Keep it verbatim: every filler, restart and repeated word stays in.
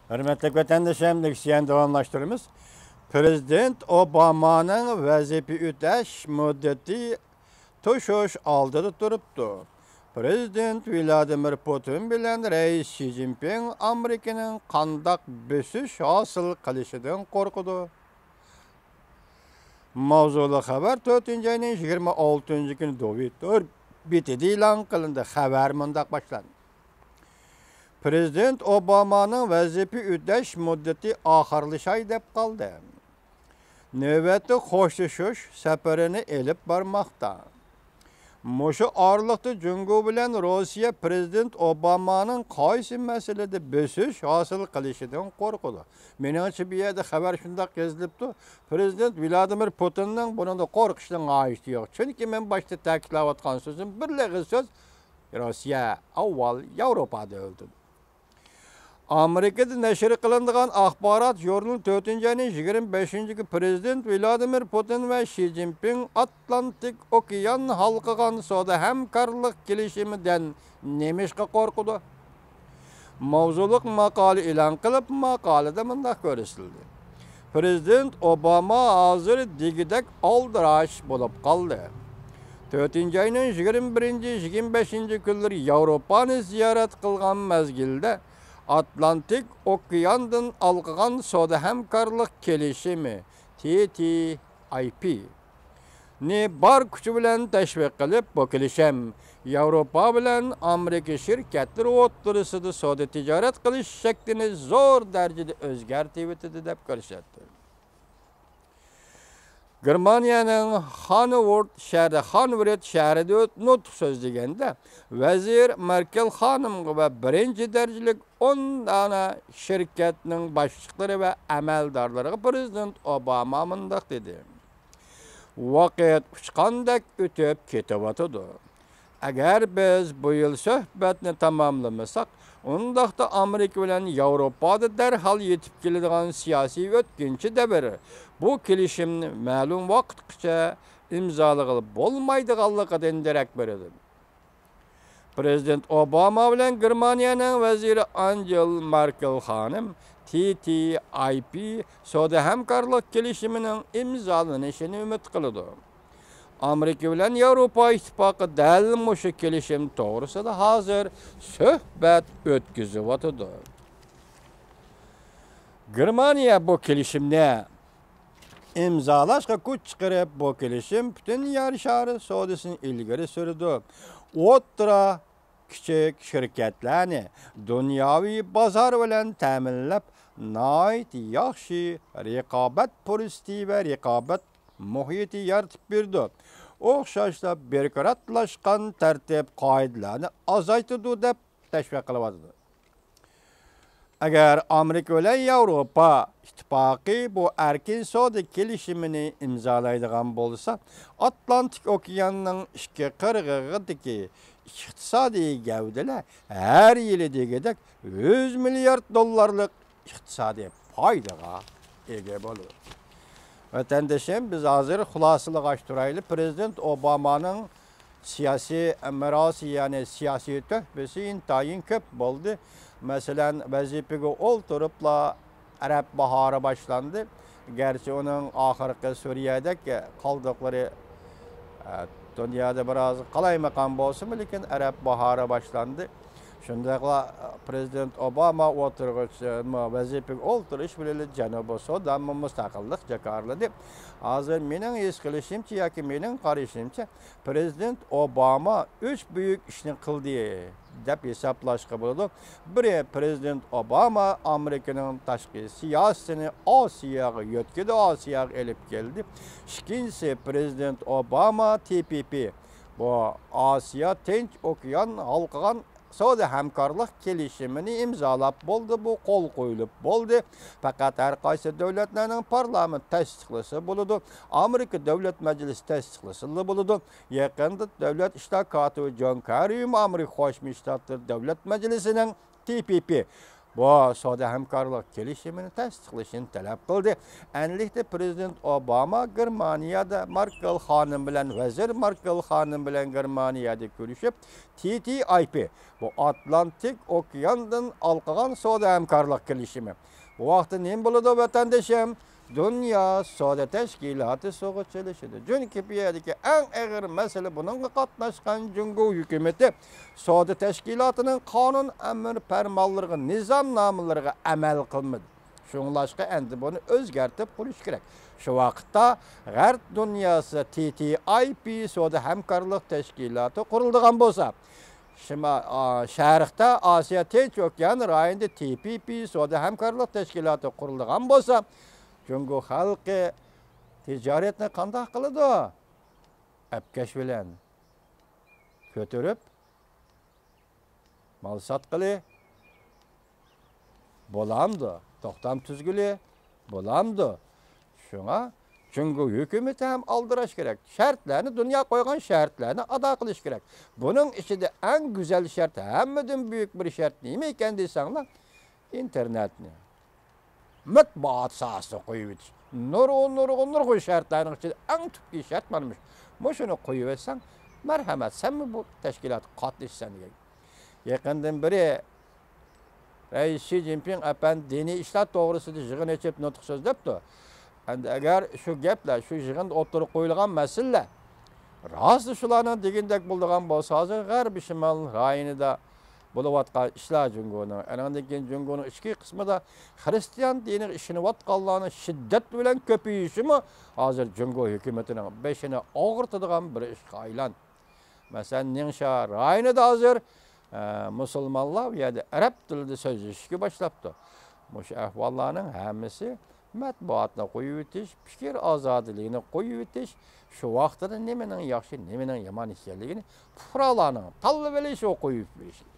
ھۆرمەتلىك ۋەتەندىشىم، لېكسىيەنى داۋاملاشتۇرىمىز. پىرېزىدېنت ئوبامانىڭ ۋەزىپە ئۆتەش مۇددىتى توشۇش ئالدىدا تۇرۇپتۇ. پىرېزىدېنت ۋلادىمىر پۇتىن بىلەن رەئىس شى جىنپىڭ ئامېرىكىنىڭ قانداق بۆسۈش ھاسىل قىلىشىدىن قورقىدۇ. ماۋزۇلۇق خەۋەر تۆتىنچى ئاينىڭ يىگىرمە ئالتىنچى كۈنى دوۋىتور بېتىدە ئېلان قىلىندى. خەۋەر مۇنداق باشلاندى. پىرېزىدېنت ئوبامانىڭ ۋەزىپە ئۆتەش مۇددىتى ئاخىرلىشاي دەپ قالدى. نۆۋەتتە خوشلىشىش سەپىرىنى ئېلىپ بارماقتا. مۇشۇ ئارىلىقتا جۇڭگو بىلەن روسىيە پىرېزىدېنت ئوبامانىڭ قايسى مەسىلىدە بۆسۈش ھاسىل قىلىشىدىن قورقىدۇ. مېنىڭچە، بۇ يەردە خەۋەر شۇنداق يېزىلىپتۇ، پىرېزىدېنت ۋلادىمىر پۇتىننىڭ بۇنىڭدا قورقۇشنىڭ ھاجىتى يوق. چۈنكى مەن باشتا تەكىتلەۋاتقان سۆزۈم بىر ئېغىز سۆز، روسىيە ئاۋۋال ياۋروپادا ئۆلدى. ئامېرىكىدا نەشر قىلىنىدىغان ئاخبارات ژۇرنىلى تۆتىنچى ئاينىڭ يىگىرمە بەشىنچى كۈنى پىرېزىدېنت ۋلادىمىر پۇتىن ۋە شى جىنپىڭ ئاتلانتىك ئوكيان ھالقىغان سودا ھەمكارلىق كېلىشىمىدىن نېمىشقا قورقىدۇ؟ ماۋزۇلۇق ماقالە ئېلان قىلىپ، ماقالىدە مۇنداق كۆرسىتىلدى. پىرېزىدېنت ئوباما ھازىر دېگۈدەك ئالدىراش بولۇپ قالدى. تۆتىنچى ئاينىڭ يىگىرمە بىرىنچى، يىگىرمە بەشىنچى كۈنلىرى ياۋروپانى زىيارەت قىلغان مەزگىلدە ئاتلانتىك ئوكياندىن ھالقىغان سودا ھەمكارلىق كېلىشىمى، تى تى ئاي پى، نى بار كۈچى بىلەن تەشۋىق قىلىپ، بۇ كېلىشىم ياۋروپا بىلەن ئامېرىكا شىركەتلىرى ئوتتۇرىسىدا سودا تىجارەت قىلىش شەكلىنى زور دەرىجىدە ئۆزگەرتىۋېتىدۇ، دەپ كۆرسەتتى. گېرمانىيەنىڭ خانۋورت شەھىرى، خانۋورت شەھىرىدە نۇتۇق سۆزلىگەندە، ۋەزىر مېركېل خانىمغا ۋە بىرىنچى دەرىجىلىك ئون دانە شىركەتنىڭ باشلىقلىرى ۋە ئەمەلدارلىرىغا پىرېزىدېنت ئوباما مۇنداق دېدى: ۋاقىت ئۇچقاندەك ئۆتۈپ كېتىۋاتىدۇ. ئەگەر بىز بۇ يىل سۆھبەتنى تاماملىمىساق، ئۇنداقتا ئامېرىكا بىلەن ياۋروپادا دەرھال يېتىپ كېلىدىغان سىياسىي ئۆتكۈنچى دەۋر بۇ كېلىشىمنى مەلۇم ۋاقىتقىچە ئىمزالىغىلى بولمايدىغانلىقىدىن دېرەك بېرىدۇ. پىرېزىدېنت ئوباما بىلەن گېرمانىيەنىڭ ۋەزىرى ئانگېلا مېركېل خانىم تى تى ئاي پى سودا ھەمكارلىق كېلىشىمىنىڭ ئىمزالىنىشىنى ئۈمىد قىلىدۇ. ئامېرىكا بىلەن ياۋروپا ئىتتىپاقى دەل مۇشۇ كېلىشىم توغرىسىدا ھازىر سۆھبەت ئۆتكۈزۈۋاتىدۇ. گېرمانىيە بۇ كېلىشىمنى ئىمزالاشقا كۈچ چىقىرىپ، بۇ كېلىشىم پۈتۈن يەر شارى سودىسىنى ئىلگىرى سۈرىدۇ. ئوتتۇرا، كىچىك شىركەتلەرنى دۇنياۋى بازار بىلەن تەمىنلەپ، ناھايىتى ياخشى رىقابەت پۇرسىتى ۋە رىقابەت مۇھىتى يارىتىپ بېرىدۇ. ئوخشاشلا بىيۇروكراتلاشقان تەرتىپ قائىدىلەرنى ئازايتىدۇ، دەپ تەشۋىق قىلىۋاتىدۇ. ئەگەر ئامېرىكا بىلەن ياۋروپا ئىتتىپاقى بۇ ئەركىن سودا كېلىشىمىنى ئىمزالايدىغان بولسا، ئاتلانتىك ئوكياننىڭ ئىككى قىرغىقىدىكى ئىقتىسادىي گەۋدىلەر ھەر يىلى دېگۈدەك يۈز مىليارد دوللارلىق ئىقتىسادىي پايدىغا ئىگە بولىدۇ. ۋەتەندىشىم، بىز ھازىر خۇلاسىلىغاچ تۇرايلى. پىرېزىدېنت ئوبامانىڭ سىياسىي مىراسى، يەنى سىياسىي تۆھپىسى ئىنتايىن كۆپ بولدى. مەسىلەن، ۋەزىپىگە ئولتۇرۇپلا ئەرەب باھارى باشلاندى. گەرچە ئۇنىڭ ئاخىرقى سۈرىيەدەك قالدۇقلىرى، ئە، دۇنيادا بىراز قالايمىقان بولسىمۇ، لېكىن ئەرەب باھارى باشلاندى. شۇنداقلا پىرېزىدېنت ئوباما ئولتۇرغۇچ، ۋەزىپىگە ئولتۇرۇش بىلەن جەنۇبىي سۇدانمۇ مۇستەقىللىق جاكارلىدى. ھازىر مېنىڭ ھېس قىلىشىمچە ياكى مېنىڭ قارىشىمچە، پىرېزىدېنت ئوباما ئۈچ بۈيۈك ئىشنى قىلدى دەپ ھېسابلاشقا بولىدۇ. بىرى، پىرېزىدېنت ئوباما ئامېرىكىنىڭ تاشقى سىياسىتىنى ئاسىياغا يۆتكىدى، ئاسىياغا ئېلىپ كەلدى. ئىككىنچىسى، پىرېزىدېنت ئوباما تى پى پى، بۇ ئاسىيا تىنچ ئوكيان ھالقىغان سودا ھەمكارلىق كېلىشىمىنى ئىمزالاپ بولدى، بۇ قول قويۇلۇپ بولدى. پەقەت ھەر قايسى دۆلەتلەرنىڭ پارلامېنتى تەستىقلىسا بولىدۇ، ئامېرىكا دۆلەت مەجلىسى تەستىقلىسىلا بولىدۇ. يېقىندا دۆلەت ئىشلار كاتىپى جون كېررىمۇ ئامېرىكا قوشما شتاتلىرى دۆلەت مەجلىسىنىڭ تى پى پى، بۇ سودا ھەمكارلىق كېلىشىمىنى تەستىقلىشىنى تەلەپ قىلدى. ئەنلىكتە پىرېزىدېنت ئوباما گېرمانىيەدە ماركېل خانىم بىلەن، ۋەزىر ماركېل خانىم بىلەن گېرمانىيەدە كۆرۈشۈپ، تى تى ئاي پى، بۇ ئاتلانتىك ئوكياندىن ھالقىغان سودا ھەمكارلىق كېلىشىمى. بۇ ۋاقىتتا نېمە بولىدۇ، ۋەتەندىشىم؟ دۇنيا سودا تەشكىلاتى سۇغا چىلىشىدۇ. چۈنكى بۇ يەردىكى ئەڭ ئېغىر مەسىلە، بۇنىڭغا قاتناشقان جۇڭگو ھۆكۈمىتى سودا تەشكىلاتىنىڭ قانۇن ئەمر پەرمانلىرىغا، نىزامنامىلىرىغا ئەمەل قىلمىدى. شۇڭلاشقا ئەمدى بۇنى ئۆزگەرتىپ قۇرۇش كېرەك. شۇ ۋاقىتتا غەرب دۇنياسىدا تى تى ئاي پى سودا ھەمكارلىق تەشكىلاتى قۇرۇلىدىغان بولسا، شىما-، ئا، شەرقتە ئاسىيا تىنچ ئوكيان رايونىدا تى پى پى سودا ھەمكارلىق تەشكىلاتى قۇرۇلىدىغان بولسا، جۇڭگو خەلقى تىجارەتنى قانداق قىلىدۇ؟ ئەپكەش بىلەن كۆتۈرۈپ، مال ساتقىلى بولامدۇ؟ توختام تۈزگىلى بولامدۇ؟ شۇڭا جۇڭگو ھۆكۈمىتى ھەم ئالدىراش كېرەك. شەرتلەرنى، دۇنيا قويغان شەرتلەرنى ئادا قىلىش كېرەك. بۇنىڭ ئىچىدە ئەڭ گۈزەل شەرت، ھەممىدىن بۈيۈك بىر شەرت نېمە ئىكەن دېسەڭلار، ئىنتېرنېتنى، مەتبۇئات ساھەسىنى قويۇۋېتىش. نۇرغۇن، نۇرغۇن، نۇرغۇن شەرتلەرنىڭ ئىچىدە ئەڭ تۈپكى شەرت مانا مۇشۇ. مۇشۇنى قويۇۋەتسەڭ، مەرھەمەت، سەنمۇ بۇ تەشكىلاتقا قاتنىشىسەن دېگەن. يېقىندىن بېرى رەئىس شى جىنپىڭ ئەپەندى دىنىي ئىشلار توغرىسىدا يىغىن ئېچىپ نۇتۇق سۆزلەپتۇ. ئەمدى ئەگەر شۇ گەپلەر، شۇ يىغىندا ئوتتۇرىغا قويۇلغان مەسىلىلەر راستلا شۇلارنىڭ دېگىنىدەك بولىدىغان بولسا، ھازىر غەربىي شىمال رايونىدا بولۇۋاتقان ئىشلار جۇڭگونىڭ، ئانىڭدىن كېيىن جۇڭگونىڭ ئىچكى قىسمىدا خىرىستىيان دىنىغا ئىشىنىۋاتقانلارنىڭ شىددەت بىلەن كۆپىيىشىمۇ ھازىر جۇڭگو ھۆكۈمىتىنىڭ بېشىنى ئاغرىتىدىغان بىر ئىشقا ئايلاندى. مەسىلەن، نىڭشا رايونىدا ھازىر، ئە، مۇسۇلمانلار بۇ يەردە ئەرەب تىلىدا سۆزلىشىشكە باشلاپتۇ. مۇشۇ ئەھۋاللارنىڭ ھەممىسى مەتبۇئاتنى قويۇۋېتىش، پىكىر ئازادىلىكىنى قويۇۋېتىش، شۇ ۋاقتىدا نېمىنىڭ ياخشى، نېمىنىڭ يامان ئىكەنلىكىنى پۇقرالارنىڭ تاللىۋېلىشىغا قويۇپ بېرىش.